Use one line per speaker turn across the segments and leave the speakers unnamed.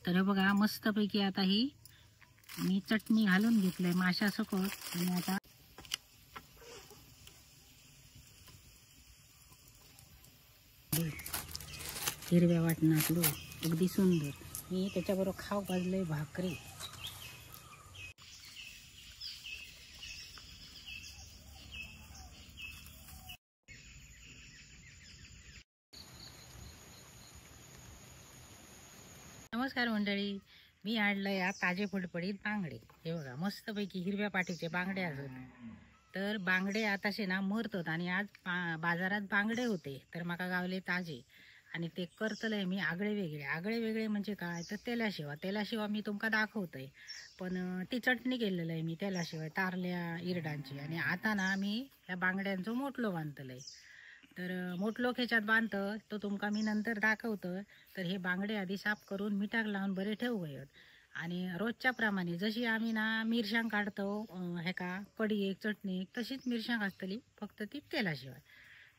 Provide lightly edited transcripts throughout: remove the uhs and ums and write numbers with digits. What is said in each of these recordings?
तर बघा मस्तपैकी आता ही मी चटणी घालून घेतलंय माशा सकट। आणि आता हिरव्या वाटणातलो अगदी सुंदर मी त्याच्याबरोबर खाऊ भाजलंय भाकरी। नमस्कार मंडळी, मी आणलं या ताजे फडफडीत बांगडे। हे बघा मस्तपैकी हिरव्या पाठीचे बांगडे असत। तर बांगडे आताशे ना मरतात आणि आज बाजारात बांगडे होते तर माका गावले ताजे आणि ते करतलंय मी आगळे वेगळे। आगळे वेगळे म्हणजे काय तर तेलाशिवाय, तेलाशिवाय मी तुमका दाखवतोय, पण ती चटणी केलेलं आहे मी तेलाशिवाय तारल्या इरडांची। आणि आता ना मी ह्या बांगड्यांचं मोठलो बांधतलंय, तर मोठलो खेच्यात बांधतं तो तुमका मी नंतर दाखवतो। तर हे बांगडे आधी साफ करून मिठाक लावून बरे ठेवू गयत। आणि रोजच्या प्रमाणे जशी आम्ही ना मिरशांग काढतो हेका कढी एक चटणी एक, तशीच मिरशांग असतली, फक्त ती तेलाशिवाय।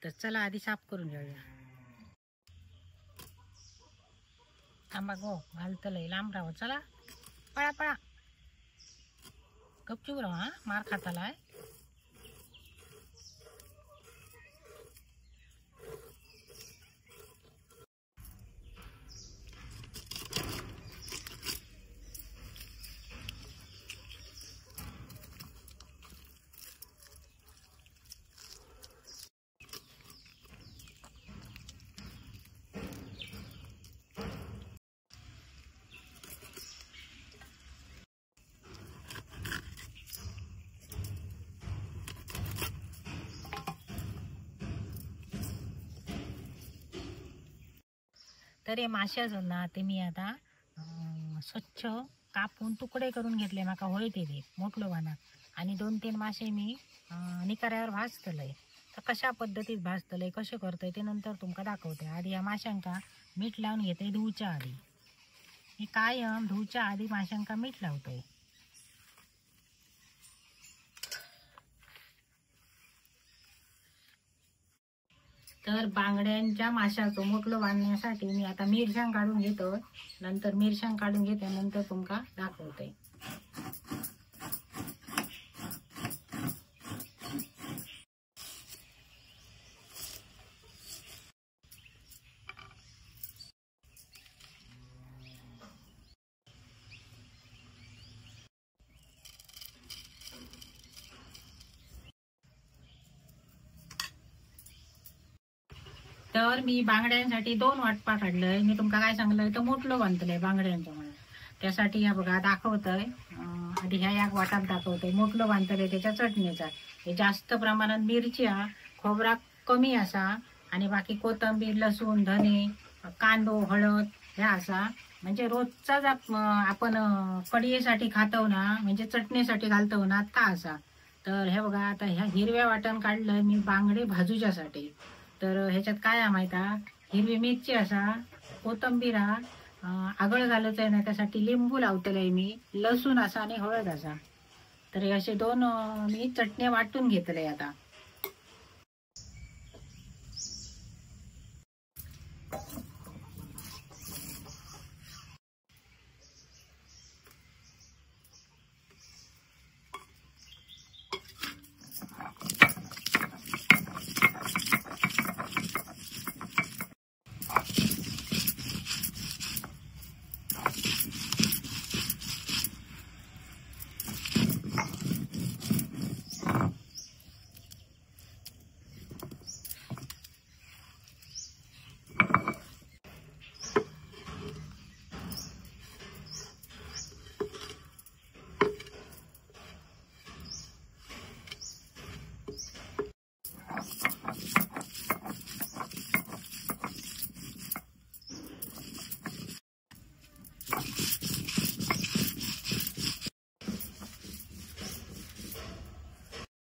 तर चला आधी साफ करून घेऊया। थांबा गो घालतलंय, लांब राहो, चला पळा पळा, गपचूप राहा हा, मार खातालाय। तर हे मासे अजून ना ते मी आता स्वच्छ कापून तुकडे करून घेतले, माका होय ते मोठलो बाना। आणि 2-3 मासे मी निकाऱ्यावर भाजतलंय। तर कशा पद्धतीत भाजतलंय कसे करतोय ते नंतर तुमका दाखवते। आधी या माशांका मीठ लावून घेते धुवच्या आधी। मी कायम धुवच्या आधी माशांका मीठ लावतोय। तर बांगड्यांच्या माशाचं मोठलं बांधण्यासाठी मी आता मिरशांग काढून घेतो, नंतर मिरशांग काढून घेते नंतर तुमका दाखवते। तर मी बांगड्यांसाठी 2 वाटपा काढलंय। मी तुमका काय सांगलंय तर मोठलं बांधतलंय बांगड्यांचं म्हणून, त्यासाठी ह्या बघा दाखवतंय। आधी ह्या एक वाटात दाखवतंय मोठलं बांधतलंय त्याच्या चटणीचा। हे जास्त प्रमाणात मिरच्या खोबरा कमी असा आणि बाकी कोथिंबीर लसूण धने कांदो हळद ह्या असा। म्हणजे रोजचाच आपण कढीसाठी खातो ना, म्हणजे चटणीसाठी घालतो ना ता असा। तर हे बघा आता ह्या हिरव्या वाटण काढलंय मी बांगडे भाजूच्यासाठी। तर ह्याच्यात काय आहे माहिती आहे, हिरवी मिरची असा कोथिंबीर आगळ घालायचं आहे ना त्यासाठी लिंबू लावतलंय मी, लसूण असा आणि हळद असा। तर हे असे 2 मी चटणी वाटून घेतले आता।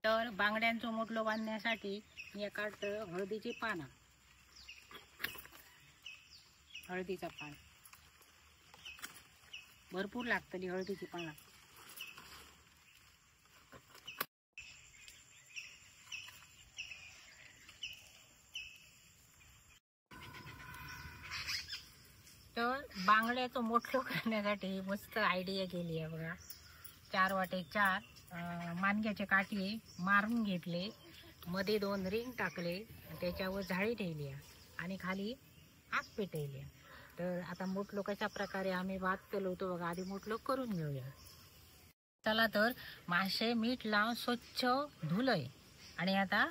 तर बांगड्यांचं मोठलं बांधण्यासाठी मी काढतो हळदीची पानं, हळदीचा पान भरपूर लागतली हळदीची पानं। तर बांगड्यांचं बांगड्याचं मोठलं करण्यासाठी मस्त आयडिया केली आहे बघा. 4 वाटे 4 मानग्याचे काठी मारून घेतले, मध्ये 2 रिंग टाकले, त्याच्यावर झाळी ठेवली आणि खाली आग पेटवली. तर आता मोठलो कशा प्रकारे आम्ही भात होतो बघा, आधी मोठलो करून घेऊया. चला तर मासे मीठ लावून स्वच्छ धुलंय आणि आता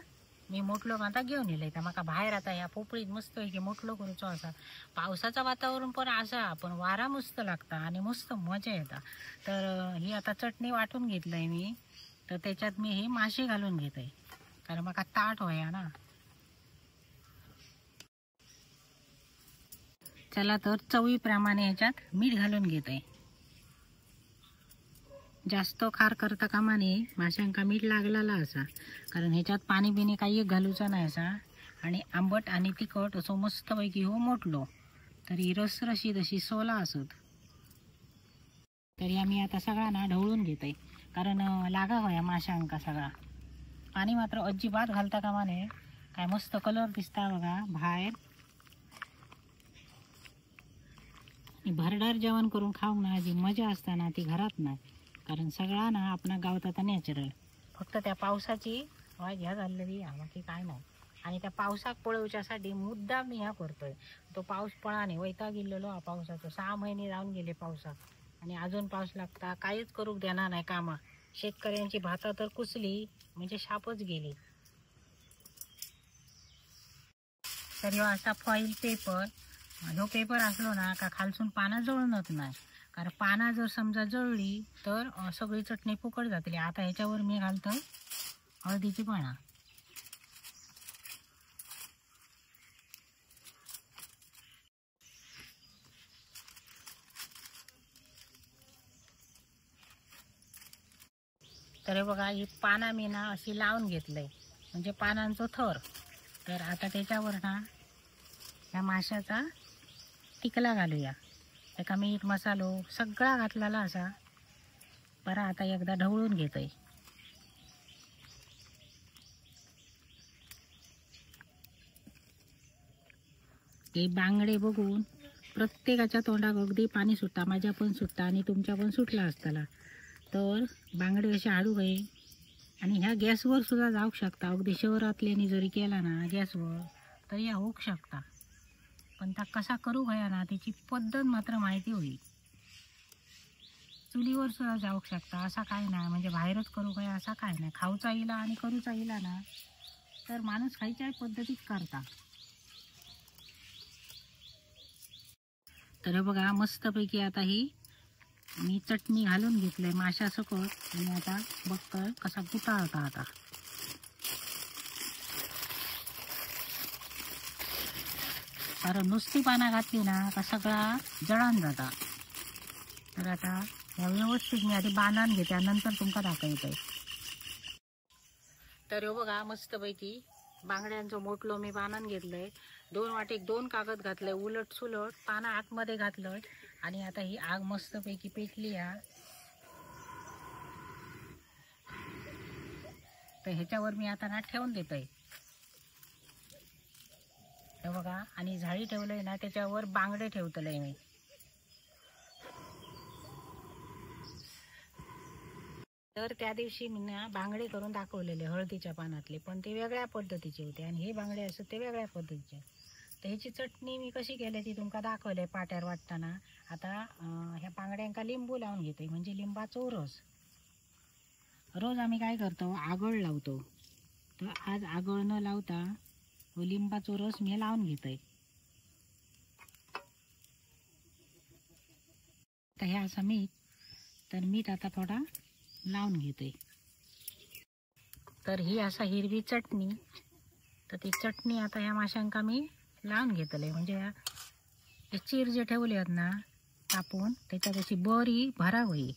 मी मोठलो आता घेऊन येलंय. तर माका बाहेर आता ह्या पोपळीत मस्त की मोठलो करूचो असा. पावसाचं वातावरण पण असा, पण वारा मस्त लागता आणि मस्त मजा येता. तर ही आता चटणी वाटून घेतलंय मी, तर त्याच्यात मी हे मासे घालून घेते कारण माका ताट होया ना. चला तर चवीप्रमाणे ह्याच्यात मीठ घालून घेते. जास्त खार करता कामा नये, माशांका मीठ लागलेला असा, कारण ह्याच्यात पाणी बिणी काही घालूचा नाही असा. आणि आंबट आणि तिखट असो मस्तपैकी हो मोठलो तरी रसरशीत अशी सोला असत. तरी आम्ही आता सगळा ना ढवळून घेतोय कारण लागा होया माशांका सगळा. पाणी मात्र अजिबात घालता कामा नये. काय मस्त कलर दिसता बघा बाहेर. आणि भरडार जेवण करून खाऊ ना जी मजा असताना ती घरात नाही, कारण सगळा ना आपणा गावात आता नॅचरल. फक्त त्या पावसाची वाज ह्या झालेली बाकी काय नाही. आणि त्या पावसाक पळवच्यासाठी मुद्दाम मी ह्या करतोय. तो पाऊस पळाने वैताग गेलेलो हा पावसाचो. 6 महिने जाऊन गेले पावसाक आणि अजून पाऊस लागता, काहीच करूक देणार नाही कामा. शेतकऱ्यांची भाता तर कुसली म्हणजे शापच गेली. तर ह्यो असा फॉईल पेपर, ह्यो पेपर असलो ना का खालसून पानं जळणत नाही, कारण पाना जर समजा जळली तर सगळी चटणी फुकट जातली. आता ह्याच्यावर मी घालतोय हळदीची पाना. तर बघा ही पाना मी ना अशी लावून घेतलंय म्हणजे पानांचो थर. तर आता त्याच्यावर ना ह्या माशाचा टिकला घालूया. एका मीठ मसालो सगळा घातलेला असा. बरं आता एकदा ढवळून घेतोय. ते बांगडे बघून प्रत्येकाच्या तोंडाक अगदी पाणी सुटता, माझ्या पण सुटता आणि तुमच्या पण सुटला असताला. तर बांगडे असे हाडू गये आणि ह्या गॅसवर सुद्धा जाऊ शकता. अगदी शहरातल्यानी जरी केला ना गॅसवर तरी ह्या होऊ शकता, पण त्या कसा करू गया ना त्याची पद्धत मात्र माहिती होईल. चुलीवर सुद्धा जाऊ शकता असा काय नाही, म्हणजे बाहेरच करू गया असा काय नाही. खाऊचा इला आणि करूचा इला ना तर माणूस खायच्या पद्धतीत करता. तर बघा मस्तपैकी आता ही मी चटणी घालून घेतलंय माशा सकट आणि आता बघतोय कसा गुताळता आता. कारण नुसती पाना घातली ना का सगळा जळान जाता. तर आता ह्या व्यवस्थित मी आधी बांधून घेते नंतर तुमका दाखवतोय. तर बघा मस्तपैकी बांगड्यांचं मोठलो मी बांधून घेतलंय. 2 वाटेक 2 कागद घातलंय, उलट सुलट पाना आतमध्ये घातलंय आणि आता ही आग मस्तपैकी पेटली हा. तर ह्याच्यावर मी आता ना ठेवून देतोय. हे बघा आणि झाळी ठेवलंय ना त्याच्यावर बांगडे ठेवतलंय मी. तर त्या दिवशी मी ना बांगडे करून दाखवलेले हळदीच्या पानातले, पण ते वेगळ्या पद्धतीचे होते आणि हे बांगडे असतात ते वेगळ्या पद्धतीचे. तर ह्याची चटणी मी कशी केली ती तुमका दाखवले पाट्यावर वाटताना. आता ह्या बांगड्यांका लिंबू लावून घेते म्हणजे लिंबाचो रस. रोज आम्ही काय करतो आगळ लावतो, तर आज आगळ न लावता लिंबाचो रस मी लावून घेते. तर हे असं मीठ, तर मीठ आता थोडा लावून घेते. तर ही असा हिरवी चटणी, तर ती चटणी आता ह्या माशांका मी लावून घेतले. म्हणजे चीर जे ठेवले आहेत ना कापून त्याच्यात अशी बरी भरा होईल.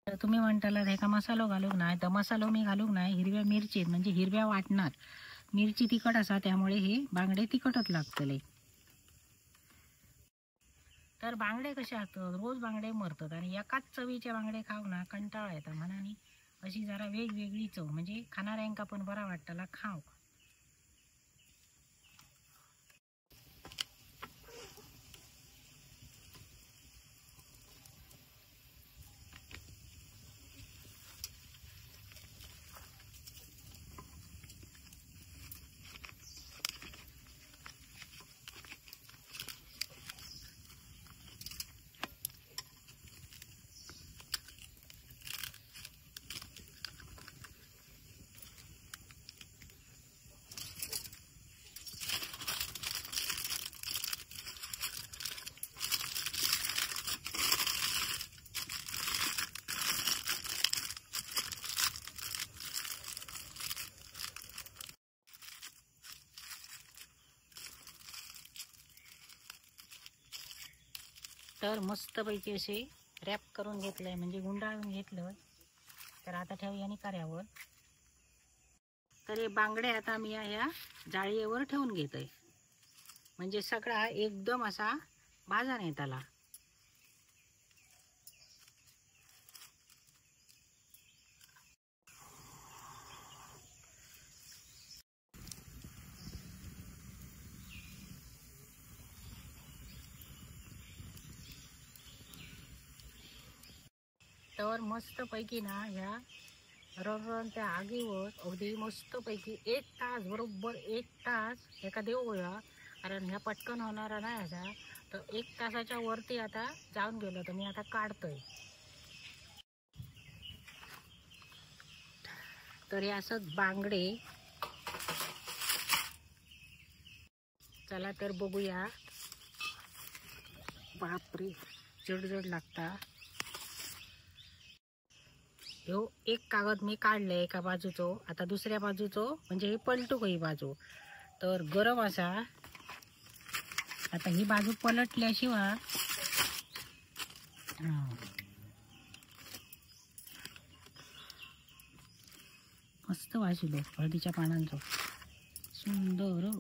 तर तुम्ही म्हणताला ह्याका मसालो घालूक नाही, तर मसालो मी घालूक नाही. हिरव्या मिरचीत म्हणजे हिरव्या वाटणार मिरची तिखट असा त्यामुळे हे बांगडे तिखटच लागतले. तर बांगडे कसे असतात रोज बांगडे मरतात आणि एकाच चवीचे बांगडे खाऊ ना कंटाळा येता, म्हणून अशी जरा वेगवेगळी चव म्हणजे खाणाऱ्यांका पण बरा वाटतला खाऊ. तर मस्तपैकी असे रॅप करून घेतलंय, म्हणजे गुंडाळून घेतलं. तर आता ठेवूया आणि कर्यावर. तर हे बांगडे आता मी ह्या जाळीवर ठेवून घेतोय, म्हणजे सगळा एकदम असा भाजा नाही त्याला. तर मस्तपैकी ना ह्या रवरवत्या आगीवर अगदी मस्तपैकी 1 तास, बरोबर 1 तास एका देऊया, कारण ह्या पटकन होणारा नाही असा. तर 1 तासाच्या वरती आता जाऊन गेलो, तर मी आता काढतोय. तर हे असंच बांगडे. चला तर बघूया. बापरे, जड जड लागता. ह्यो एक कागद मी काढले एका बाजूचो, आता दुसऱ्या बाजूचो म्हणजे हे पलटू ही बाजू. तर गरम असा आता ही बाजू पलटल्याशिवाय मस्त वास येतो हळदीच्या पानांचो, सुंदर.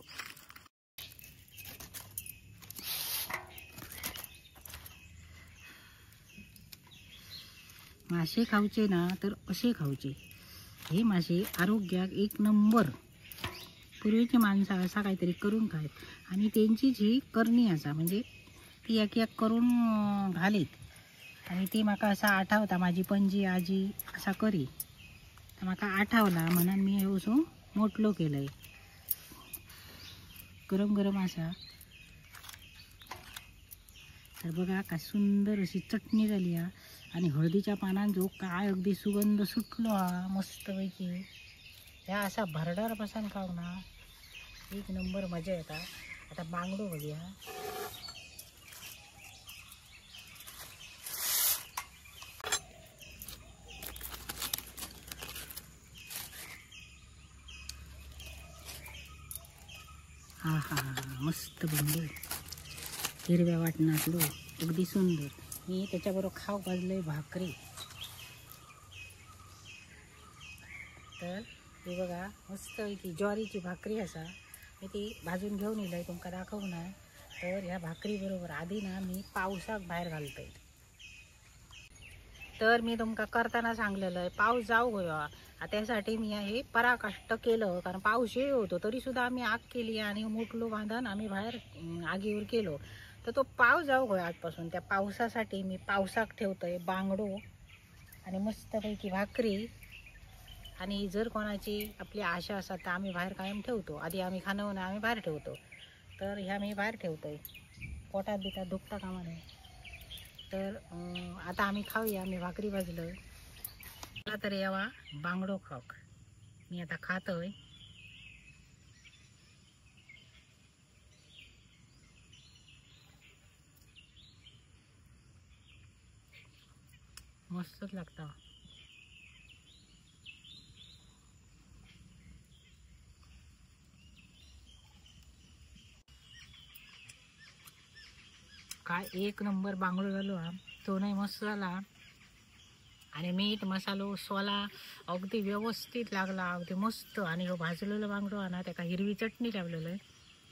मासे खाऊचे ना तर असे खाऊचे, हे मासे आरोग्याक एक नंबर. पूर्वीची माणसं असा काहीतरी करून खायत आणि त्यांची जी करणी असा, म्हणजे ती एक एक करून घालीत. आणि ती म्हाका असा आठवता, माझी पणजी आजी असा करी, तर म्हाका आठवला म्हणून मी हे असो मोठलो केलंय. गरम गरम असा. तर बघा काय सुंदर अशी चटणी झाली हा, आणि हळदीच्या पानांचो काय अगदी सुगंध सुटलो हा मस्तपैकी. ह्या असा भरडार बसान खाऊ ना एक नंबर मजा येता. आता बांगडो बघूया. हा हा हा, मस्त बांगडो हिरव्या वाटणातलो अगदी सुंदर. मी त्याच्याबरोबर खाऊ भाजलंय भाकरी. तर ही बघा मस्त ती ज्वारीची भाकरी असा, मी ती भाजून घेऊन येईल तुमका दाखवणार. तर ह्या भाकरी बरोबर आधी ना मी पावसाक बाहेर घालतोय. तर मी तुमका करताना सांगलेलं आहे पाऊस जाऊ गया, त्यासाठी मी हे पराकाष्ट केलं, कारण पाऊस हे होतो तरी सुद्धा आम्ही आग केली आणि मोठलो बांधून आम्ही बाहेर आगीवर केलो. तर तो पाऊस जाऊ गयो आजपासून, त्या पावसासाठी मी पावसाक ठेवतोय बांगडो आणि मस्तपैकी भाकरी. आणि जर कोणाची आपली आशा असाल तर आम्ही बाहेर कायम ठेवतो, आधी आम्ही खाणं आम्ही बाहेर ठेवतो. तर ह्या मी बाहेर ठेवतोय, पोटात बिटात दुखता कामा नये. तर आता आम्ही खाऊया. मी भाकरी भाजलं. मला तर यावा बांगडो खाऊक, मी आता खातोय. मस्तच लागता. काय एक नंबर बांगडो झालो हा, तो नाही मस्त झाला. आणि मीठ मसालो सोला अगदी व्यवस्थित लागला, अगदी मस्त. आणि हो भाजलेलो बांगडो आहे ना, त्याका हिरवी चटणी लावलेलं आहे,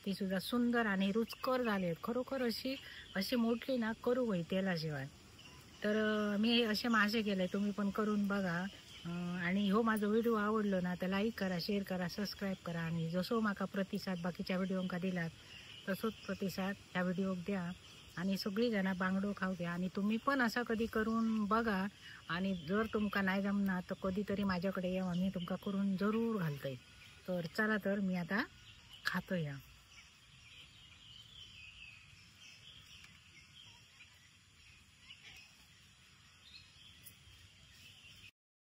ती सुद्धा सुंदर आणि रुचकर झाली. खरोखर अशी अशी मोठली ना करू होई तेलाशिवाय. तर मी असे मासे केले, तुम्ही पण करून बघा. आणि हो माझा व्हिडिओ आवडलो ना तर लाईक करा, शेअर करा, सबस्क्राईब करा. आणि जसो माका प्रतिसाद बाकीच्या व्हिडिओंका दिलात तसोच प्रतिसाद ह्या व्हिडिओक द्या. आणि सगळीजणं बांगडो खाऊ द्या. आणि तुम्ही पण असं कधी करून बघा. आणि जर तुमका नाही जमणार तर कधीतरी माझ्याकडे या, मी तुमका करून जरूर घालतोय. तर चला तर मी आता खातो या.